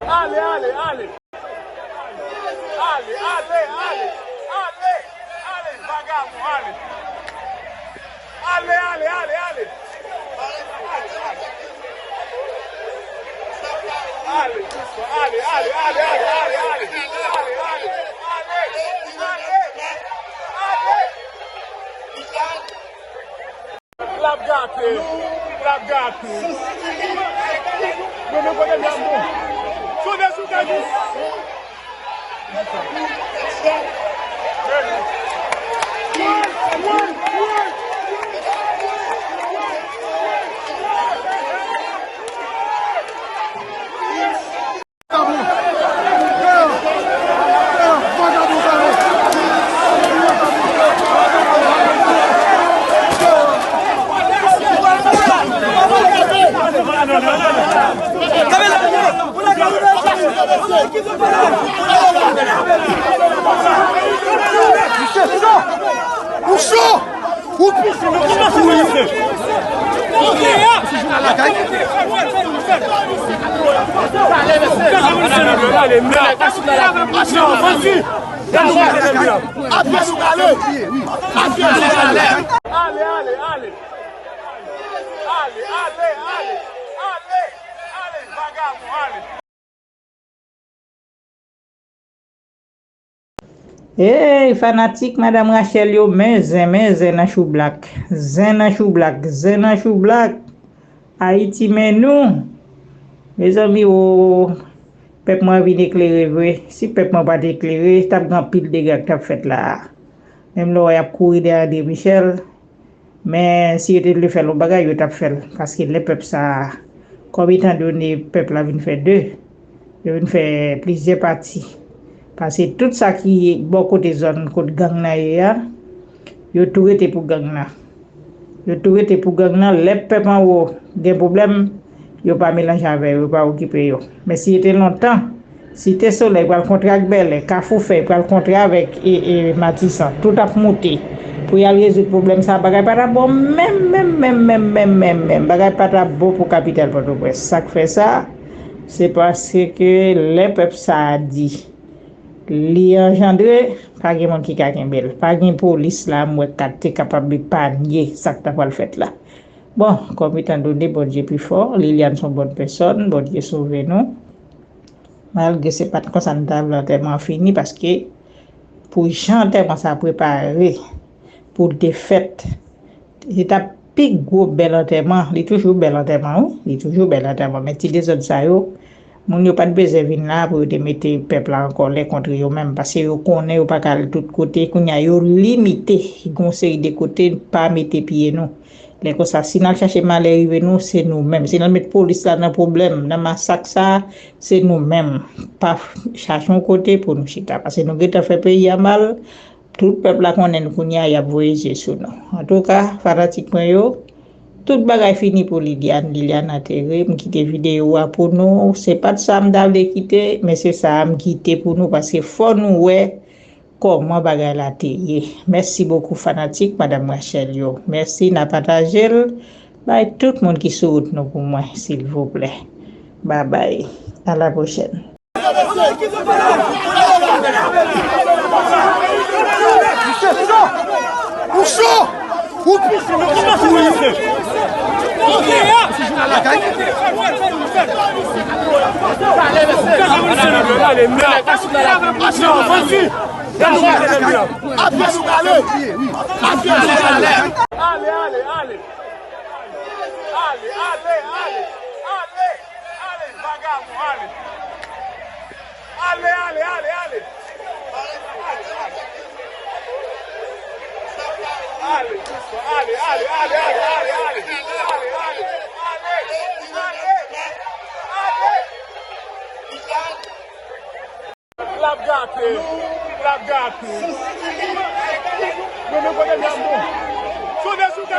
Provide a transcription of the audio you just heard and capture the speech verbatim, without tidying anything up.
Ale, ale, ale. Ale, ale, ale. Ale, ale, vagabon, ale. Ale, ale, ale, ale. Ale, ale, ale. Ale, ale, ale. L ap gate, l ap gate. Men, men kote m ap bon. Sou de sou de. Ou cho! Ou cho! Ou pis! Apye nou ale! Apye nou ale! Ale, ale, ale! Ale, ale, ale! Ale, ale, vagabon, ale! Ey, fanatik Madanm Rachel yo, men zen, men zen nan choublak. Zen nan choublak, zen nan choublak. Ayiti, men nou. Mezanmi, o, pèp mwen vin eklere vre. Si pèp mwen pa t eklere, t ap gen anpil dega k t ap fèt la a. Menm lè w wè y ap kouri dèyè André Michel, men si yo te vle fè l yon bagay, yo t ap fè l. Paske lè pèp sa a, kòm etandone pèp la vin fè de, yo vin fè plizyè pati. Paske tout sa ki bò kote zòn kot gang nan ye a, yo tou rete pou gang nan. Yo tou rete pou gang nan. Lè pèp anwo gen pwoblèm, yo pa melanje avè yo, yo pa okipe yo. Men si yo te lontan, Site Solèy pral kontre ak Bèlè, Kafou Fèy pral kontre avèk e, e, Matisan. Tout ap moute pou y al rezoud pwoblèm sa a. Bagay pa t ap bon menm, menm, menm, menm, menm, menm, menm. Bagay pa t ap bon pou kapital Pòtoprens. Sa k fè sa, se paske lè pèp sa a di li anjandre, pa gen moun ki ka kenbe l. Pa gen polis la, m wè, k te kapab epanye sa k ta pral fèt la. Bon, kòm etandone Bondye pi fò, Liliane se yon bòn pèsòn, Bondye sove nou. Malgre se pa t konsa n ta vle antèman an fini, paske pou jan antèman sa a prepare pou l te fèt, se t ap pi gwo bèl antèman. Li toujou bèl antèman, wi, li toujou bèl antèman, men ti dezòd sa yo, moun yo pa t bezwen vin la pou yo te mete pèp la an kòlè kont yo menm, paske yo konnen yo pa ka al tout kote. Kounye a, yo limite, gen yon seri de kote pa mete pye nou. Lè konsa, si n al chache malè rive nou, se nou menm. Si n al met polis la nan pwoblèm, nan masak sa a, se nou menm. Pa f-, chache yon kote pou nou chita. Paske nou gentan fè peyi a mal, tout pèp la konnen n kounye a, y ap voye je sou nou. Antouka, fanatik mwen yo, tout bagay fini pou Liliane. Liliane antere, m kite videyo a pou nou. Se pa t sa m ta vle kite, men se sa a m kite pou nou, paske fò nou wè kòman bagay la te ye. Mèsi bokou fanatik Madanm Rachel yo. Mèsi, n a pataje l. Bay tout moun ki sou wout nou pou mwen, silvouplè. Babay. A la pwochèn. Ou cho! Ou pis! Ale, ale, ale. Ale, ale, ale. Ale, ale, ale. Ale, vagabon, ale. Ale, ale, ale, ale. Ale, ale, ale, ale. Ale, ale, ale. Ale, ale, ale. L ap gate, l ap gate. Men, men kote m ap bon. Sou de sou de.